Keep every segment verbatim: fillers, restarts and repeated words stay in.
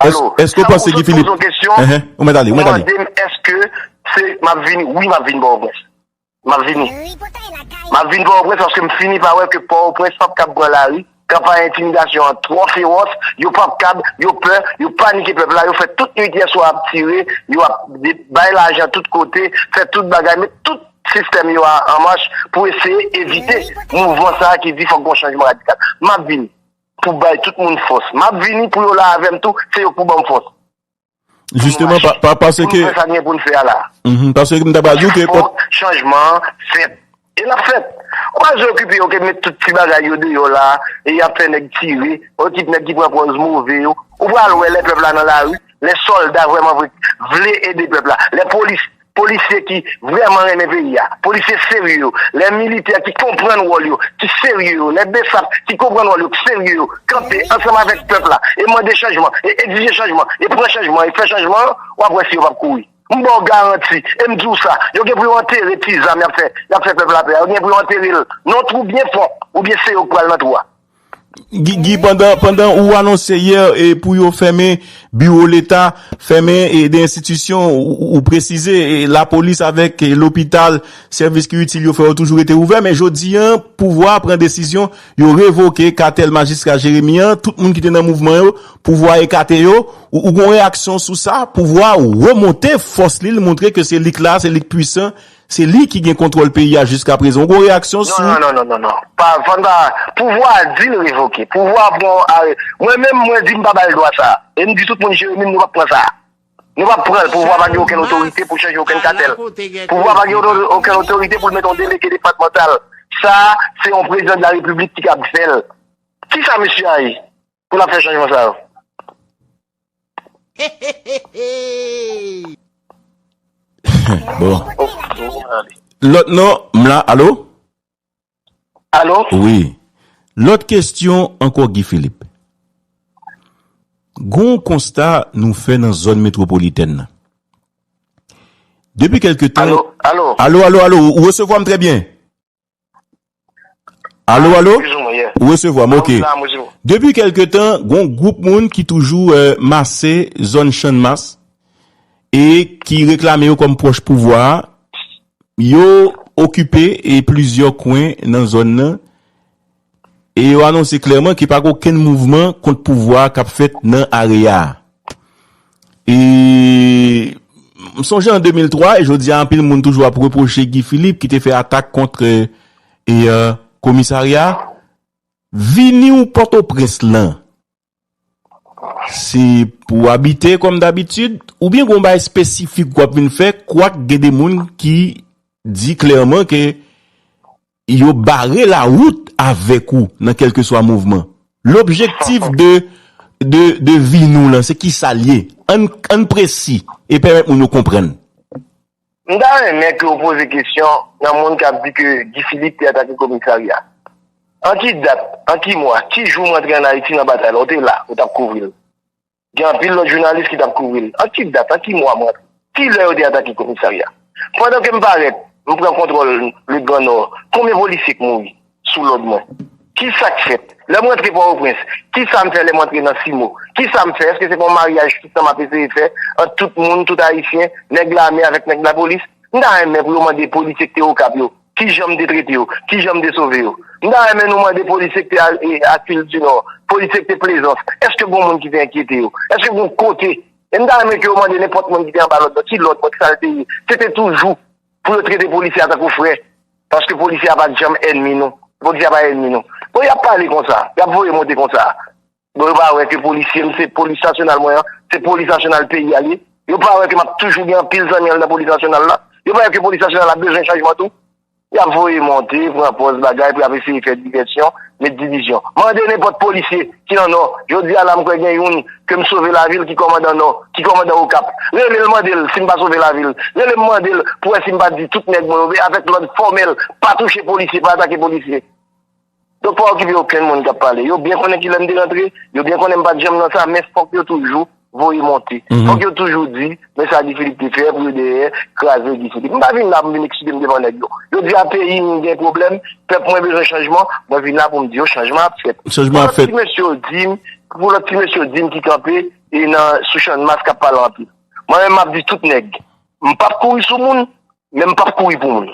Alo, èske w panse Guy Philippe? Enhen, ou mèt ale, ou mèt ale. Mande m èske se m ap vini? Wi, m ap vin Pòtoprens. M ap vini. M ap vin Pòtoprens paske m fini pa wè ke Pòtoprens p ap kab pran lari. Kanpay entimidasyon an twò fewòs, yo p ap kab, yo pè, yo panike pèp la, yo fè tout nwit yè swa ap tire, yo ap bay lajan tout kote, fè tout bagay, met tout sistèm yo an mach pou eseye evite mouvman sa a ki di fòk gon chanjman radikal. M ap vini pou bay tout moun fòs. M ap vini pou yo la avè m tou, se yo k pou ban m fòs. Jisteman, pa, pa, paske pou nou fè sa n gen pou n fè a la. Mhm, paske m ta pral di w ke fòk chanjman an fèt. E l ap fèt. Ou pa bezwen okipe yo ke met tout ti bagay yo deyò la, e y ap fè nèg tire, yo kit nèg ki pran pòz move yo. Ou pral wè lè pèp la nan lari, lè sòlda vrèman vre vle ede pèp la, lè polis polisye ki vrèman renmen peyi a, polisye serye yo, lè militè ki konprann wòl yo, ki serye yo, lè besap ki konprann wòl yo, ki serye yo, kanpe ansanm avèk pèp la e mande chanjman, e egzije chanjman, e pran chanjman, e fè chanjman an, w ap wè si yo p ap kouri. M ba w garanti, e m di w sa, yo gen pou yo antere ti zam y ap fè, y ap fè pèp la pè a, yo gen pou yo antere l nan yon twou byen fon, oubyen se yo k pral nan twou a. Guy, Guy, pandan, pandan ou anonse yè, e, pou yo fèmen biwo Leta, fèmen, e, de enstitisyon, ou, ou, ou presize, e, lapolis avèk, e, lopital, sèvis ki itil yo fè yo toujou rete ouvè, men jodi an, pouvwa a pran desizyon, yo revoke katèl majistra Jeremi an, tout moun ki te nan mouvman yo, pouvwa a ekate yo, ou, ou gon reyaksyon sou sa, pouvwa a remonte fòs li, l montre ke se li k la, se li k pwisan, se li ki gen kontwòl peyi a jiskaprezan. Ou gon reyaksyon sou... Non, non, non, non, non, non. Pa, fò n pa, pouvwa a di l revoke. Pouvwa a pran, a, mwen menm, mwen di m pa ba l dwa sa. E m di tout moun, Jeremi, nou p ap pran sa. Nou p ap pran l. Pouvwa a pa gen okenn otorite pou chanje okenn katèl. Pouvwa a pa gen oto-, okenn otorite pou l mete yon delege depatmantal. Sa, se yon prezidan de la repiblik ki kab fè l. Kisa mesye a ye? Pou n ap fè chanjman sa yo. Bon. Lòt non, m la, alo? Alo? Wi. Lòt kesyon ankò, Guy Philippe. Gon konsta nou fè nan zòn metwopolitèn nan. Depi kèlke tan... Alo, alo. Alo, alo, alo, ou resevwa m trè byen? Alo, alo? Ou resevwa m, ok. Depi kèlke tan, gon gwoup moun ki toujou, eh, mase zòn Channmas e ki reklame yo kòm pwòch pouvwa a. Yo okipe, eh, plizyè kwen nan zòn nan e yo anonse klèman ke pa gen okenn mouvman kont pouvwa a k ap fèt nan areya a. E m sonje an de mil twa, e jodi a anpil moun toujou ap repwoche Guy Philippe ki te fè atak kont, e, e, komisarya. Vini w Pòtoprens lan, se pou w abite kòm dabitid, oubyen gon bagay espesifik w ap vin fè, kwak gen de moun ki di klèman ke yo bare lawout avèk ou nan kèlkeswa mouvman. Lobjektif de, de, de vini w lan, se kisa l ye? Ann, ann presi e pèmèt moun yo konprann. M ta renmen ke w poze kesyon nan moun k ap di ke Guy Philippe te atake komisarya. An ki dat, an ki mwa, ki jou m rantre ann Ayiti nan batay la? Ou te la, ou t ap kouvri l. Gen anpil lòt jounalis ki t ap kouvri l. An ki dat, an ki mwa m rantre? Ki lè yo te atake komisarya? Pandan ke m parèt, m pran kontwòl le Gran Nò, konbyen polisye k mouri sou lòd mwen? Kisa k fèt? Lè m rantre Pòtoprens, kisa m fè lè m rantre nan Simo? Kisa m fè? Èske se pa yon maryaj tout tan m ap eseye fè ant tout moun, tout Ayisyen, nèg lame avèk nèg lapolis? M ta renmen pou yo mande polisye k te Okap yo, kijan m te trete yo, kijan m te sove yo. M ta renmen nou mande polisye k te a, e, Akil Dinò, polisye k te Plezans, èske gon moun ki te enkyete yo? Èske gon kote? E m ta renmen ke yo mande nenpòt moun ki te anba lòd lan, ki lòd mwen, ki sa l te ye? Se te toujou pou yo trete polisye a tankou frè, paske polisye a pa t janm ènmi nou. Polisye a pa ènmi nou. Bon, y ap pale konsa, y ap voye monte konsa. Bon, yo pa wè ke polisye m, se polis nasyonal mwen an, se polis nasyonal peyi a l ye. Yo pa wè ke m ap toujou gen anpil zanmi andedan polis nasyonal la. Yo pa wè ke polis nasyonal la bezwen chanjman tou. Y ap voye monte, pran pòz bagay pou y ap eseye fè divèsyon, met divizyon. Mande nenpòt polisye ki nan Nò. Jodi a la, m kwè gen youn ke m sove lavi l, ki kòmandan Nò, ki kòmandan Okap. Rele l, mande l si m pa sove lavi l. Rele m, mande l pou wè si m pa di tout nèg mwen yo, men avèk lòd fòmèl, pa touche polisye, pa atake polisye. Donk, pa okipe okenn moun k ap pale. Yo byen konnen kilè m te rantre, yo byen konnen m pa t janm nan sa, men fòk yo toujou voye monte. Fòk yo toujou di, men sa Guy Philippe te fè pou yo dèyè kraze Guy Philippe. M pa vin la pou m vin eksplike m devan nèg yo. Yo di a peyi m gen pwoblèm, pèp mwen bezwen chanjman, mwen vin la pou m di yo chanjman ap fèt. Chanjman ap fèt. Pou lòt ti mesye yo di m, pou lòt ti mesye yo di m ki kanpe e nan sou Channmas k ap pale anpil. Mwen menm m ap di tout nèg, m p ap kouri sou moun, men m p ap kouri pou moun.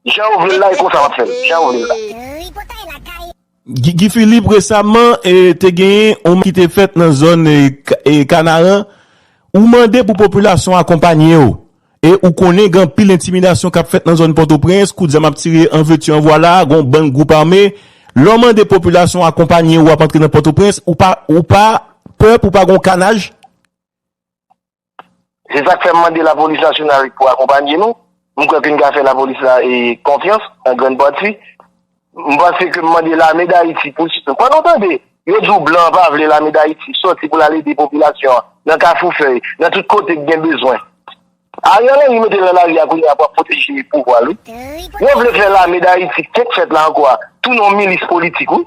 Jan yo vle l la, e konsa m ap fè l. Jan yo vle l la. Guy Philippe resaman e, te genyen yon ki te fèt nan zòn e, e, Kanaran. Ou mande pou popilasyon akonpanye w. E ou konnen gen anpil entimidasyon k ap fèt nan zòn Pòtoprens, kout zam ap tire an veti an vwala, gen yon bann gwoup ame. Lè w mande popilasyon akonpanye w ap antre nan Pòtoprens, ou pa, ou pa pè pou pa gen yon kanaj? Se sa k fè m mande Lapolis Nasyonal pou akonpanye nou. M kwè ke n ka fè lapolis la e konfyans, an grann pati. M panse ke m mande Lame Dayiti pou sipòte. Pandan w tande, yo di w blan pa vle Lame Dayiti sòti pou l al ede popilasyon an, nan Kafou Fèy, nan tout kote k gen bezwen. Ariel Henry mete l nan lari a kounye a pou ap pwoteje pouvwa l, wi. Yo vle fè Lame Dayiti, kèk fèt la ankò a, tounen yon milis politik, wi.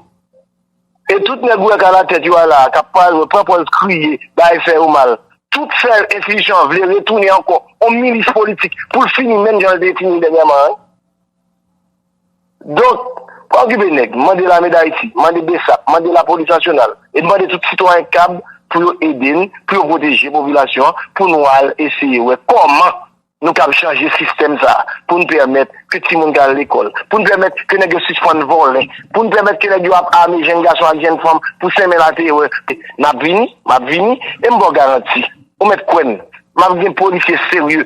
E tout nèg ou wè k alatèt yo a la, k ap pale, pran pòz kriye, bay fè yo mal. Tout fè enstitisyon an vle retounen ankò yon milis politik pou l fini menm jan l te fini dènyèman an. Donk, pa okipe nèg, mande Lame Dayiti, mande BSAP, mande Lapolis Nasyonal, e mande tout sitwayen kab pou yo ede n, pou yo pwoteje popilasyon an, pou nou al eseye wè kòman nou kab chanje sistèm sa a, pou n pèmèt ke timoun ka al lekòl, pou n pèmèt ke nèg yo sispann vòlè, pou n pèmèt ke nèg yo ap ame jèn gason ak jèn fanm pou senmen laterè. N ap vini, m ap vini, e m ba w garanti, ou mèt kwè m, m ap gen polisye serye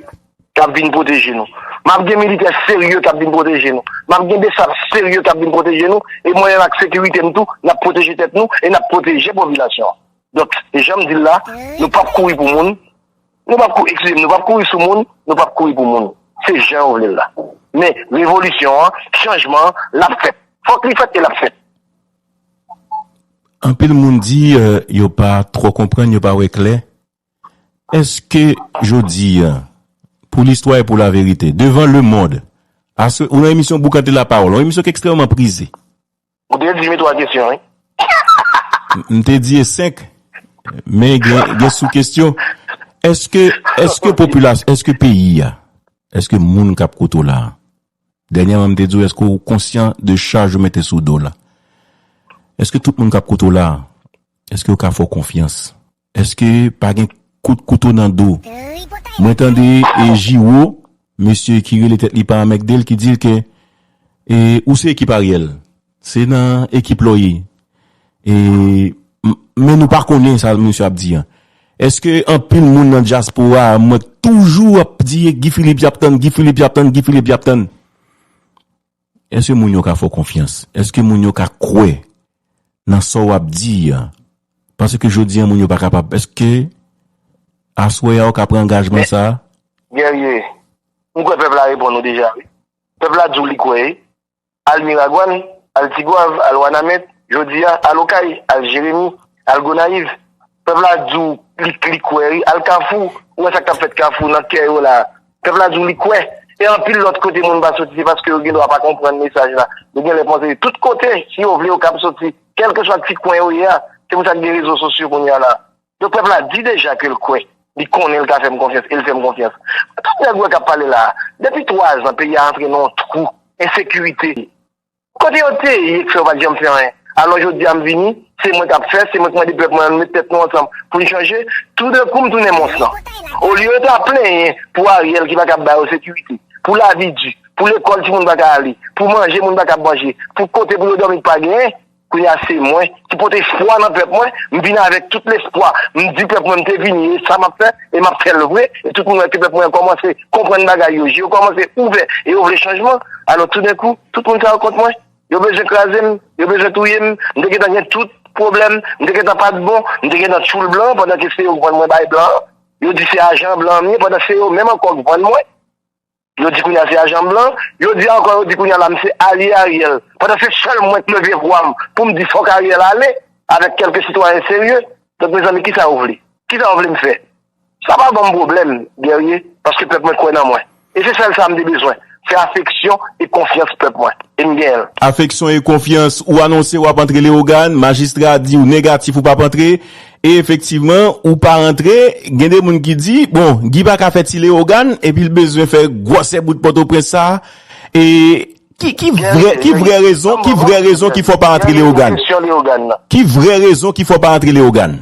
k ap vin pwoteje nou. M ap gen militè serye k ap vin pwoteje nou. M ap gen BSAP serye k ap vin pwoteje nou. E mwen menm ak sekirite m tou, n ap pwoteje tèt nou e n ap pwoteje popilasyon an. Donk, e jan m di l la, nou p ap kouri pou moun. Nou p ap kouri, eskize m, nou p ap kouri sou moun, nou p ap kouri pou moun. Se jan yo vle l la. Men, revolisyon an, chanjman an, l ap fèt. Fòk li fèt e l ap fèt. Anpil moun di euh, yo pa twò konprann, yo pa wè klè. Èske jodi a, pou listwa e pou laverite, devan lemonn, aswè, ou nan emisyon Boukante Lapawòl, yon emisyon ki ekstrèmman prize. Ou te di m twa kesyon, wi. M te di e senk, men gen, gen sou kesyon. Èske, èske popilasyon, èske peyi a, èske moun k ap koute w la a, dènyèman m te di w, èske w konsyan de chaj ou mete sou do w la? Èske tout moun k ap koute w la a, èske yo ka fè w konfyans? Èske pa gen kout kouto nan do? Mwen tande e Jiwo, mesye ki rele tèt li pa anmègde l, ki di l ke e, ou se ekip Ariel. Se nan ekip la w ye. E, m- men nou pa konnen sa misye ap di an. Èske anpil moun nan dyaspora a, mwen toujou ap di Guy Philippe y ap tann, Guy Philippe y ap tann, Guy Philippe y ap tann? Èske moun yo ka fè w konfyans? Èske moun yo ka kwè nan sa w ap di a? Paske jodi a moun yo pa kapab. Èske aswè a ou ka pran angajman sa a? Guerrier, m kwè pèp la reponn ou deja, wi. Pèp la di w li kwè, wi. Al Miragwàn, al Tigwav, al Wanament, jodi a, al Okay, al Jeremi, al Gonayiv. Pèp la di w li, li kwè, wi. Al Kafou, ou wè sa k t ap fèt Kafou nan kè yo la. Pèp la di w li kwè. E anpil lòt kote moun pa soti, se paske yo gendwa pa konprann mesaj la. Yo genlè panse tout kote, si yo vle, yo kab soti, kèlkeswa ti kwen yo ye a. Se pou sa k gen rezo sosyo kounye a la. Donk, pèp la di deja ke l kwè. Li konnen l ka fè m konfyans, e l fè m konfyans. Tout nèg ou wè k ap pale la a, depi twa zan, peyi a antre nan yon twou ensekirite. Kote yo te ye k fè yo pa t janm fè anyen? Alò, jodi a, m vini, se mwen k ap fè, se mwen k mande pèp mwen an, nou met tèt nou ansanm pou n chanje. Toudenkou, m tounen mons lan. Olye yo ta plenyen pou Ariel ki pa kab ba yo sekirite, pou lavi di, pou lekòl timoun pa ka ale, pou manje moun pa kab manje, pou kote pou yo dòmi k pa genyen, kounye a se mwen ki pote espwa nan pèp mwen, m vin avèk tout lespwa, m di pèp mwen m te vini, e sa m ap fè, e m ap fè l vre, e tout moun wè ke pèp mwen an kòmanse konprann bagay yo, je yo kòmanse ouvè, e yo vle chanjman. Alò, toudenkou, tout moun sa yo kont mwen, yo bezwen kraze m, yo bezwen touye m, m te gentan gen tout pwoblèm, m te gentan pa t bon, m te gentan tchoul blan, pandan ke se yo k vann mwen bay blan an, yo di se ajan blan m ye, pandan se yo menm ankò k vann mwen. Yo di kounye a se ajan blan, yo di ankò, yo di kounye a la m se alye Ariel. Pandan se sèl mwen k leve vwa m pou m di fòk Ariel ale, avèk kèlke sitwayen serye. Donk, mezanmi, kisa yo vle? Kisa yo vle m fè? Sa pa ban m pwoblèm, Guerrier, paske pèp mwen kwè nan mwen. E se sèl sa m te bezwen. ke afeksyon e konfyans pèp mwen. E m genyen l. Afeksyon e konfyans, ou anonse w ap antre Leyogàn, majistra di w negatif, ou p ap antre, e efektivman, ou pa antre. Gen de moun ki di, bon, Guy pa ka fè ti Leyogàn, epi l bezwen fè gwòsè bout Pòtoprens sa, e ki, ki vrè, ki vrè rezon, ki vrè rezon ki fè w pa antre Leyogàn? Ki vrè rezon ki fè w pa antre Leyogàn?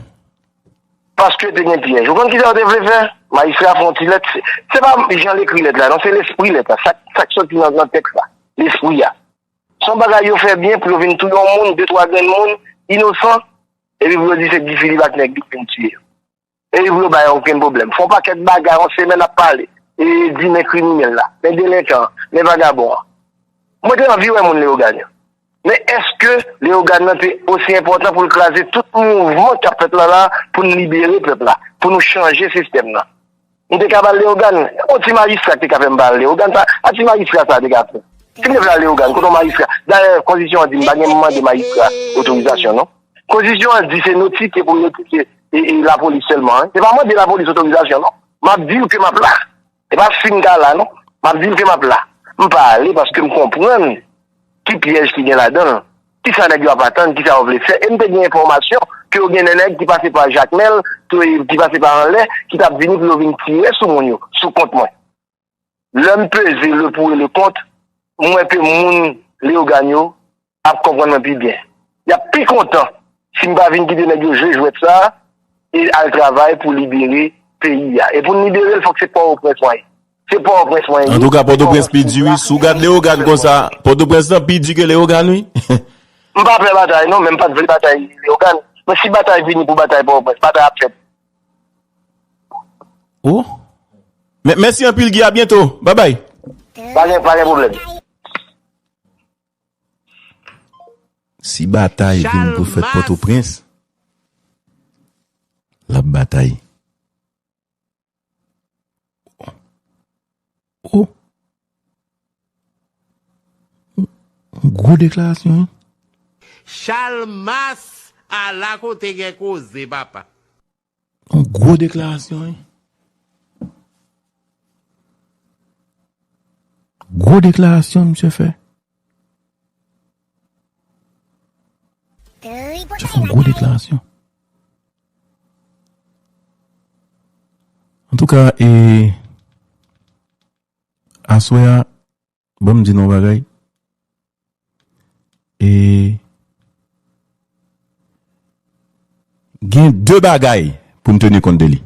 Paske te gen pyèj. Ou konn kisa yo te vle fè? Majistra fè yon ti lèt. Se, se pa jan l ekri lèt la, non, se lespri lèt la. Sa, sa k soti nan, nan tèks la. Lespri a. Se yon bagay yo fè byen pou yo vin touye yon moun, de, twa grenn moun, inosan, epi pou yo di se Guy Philippe ak nèg li ki vin tiye yo. Epi pou yo bay okenn pwoblèm. Fè yon pakèt bagay, yon semèn ap pale. E di men kriminèl la, men delenkan an, men vagabon an. Mwen te anvi wè moun Leyogàn yo. Men èske Leyogàn nan te osi enpòtan pou l kraze tout mouvman k ap fèt la la, pou n libere pèp la, pou nou chanje sistèm nan? M te ka ba l Leyogàn, yon ti majistra ki te ka fè m ba l Leyogàn, pa, pa ti majistra sa te ka fè. Si m te vle al Leyogàn, kote yon majistra? Dayè, konstitisyon an di m pa gen mande majistra otorizasyon, non. Konstitisyon an di se notite pou notite e, e lapolis sèlman, wi. Se pa mande lapolis otorizasyon, non. M ap di w ke m ap la. E pa si m ta la, non. M ap di l ke m ap la. M pa ale paske m konprann ki pyèj ki gen ladan l. Kisa nèg yo ap atann, kisa yo vle fè. E m te gen enfòmasyon ke yo gen de nèg ki pase pa Jakmèl, ki pase pa anlè, ki t ap vini pou yo vin tire sou moun yo, sou kont mwen. Lè m peze le pour et le contre, m wè ke moun Leyogàn yo ap konprann mwen pi byen. Y ap pi kontan si m pa vin kite nèg yo jwe jwèt sa a e al travay pou libere peyi a. E pou n libere l, fòk se Pòtoprens mwen ye. Se Pòtoprens mwen ye. Antouka, Pòtoprens pi di, wi. Si w gad Leyogàn konsa, Pòtoprens lan pi di ke Leyogàn, wi. M pa pè batay, non, men m pa t vle batay Leyogàn. Men si batay vini pou batay Pòtoprens, batay ap fèt. Oh. Mè-, mèsi anpil, Guy. A byento. Babay. Pa gen, pa gen pwoblèm. Si batay vin pou fèt Pòtoprens, l ap batay. Oh. Gwo deklarasyon, wi. Chalmas, ala kote gen koze, papa. Yon gwo deklarasyon, wi. Gwo deklarasyon misye fè. Misye fè yon gwo deklarasyon. Antouka, e, aswè a, ban m di nou yon bagay. E gen de bagay pou n teni kont de li.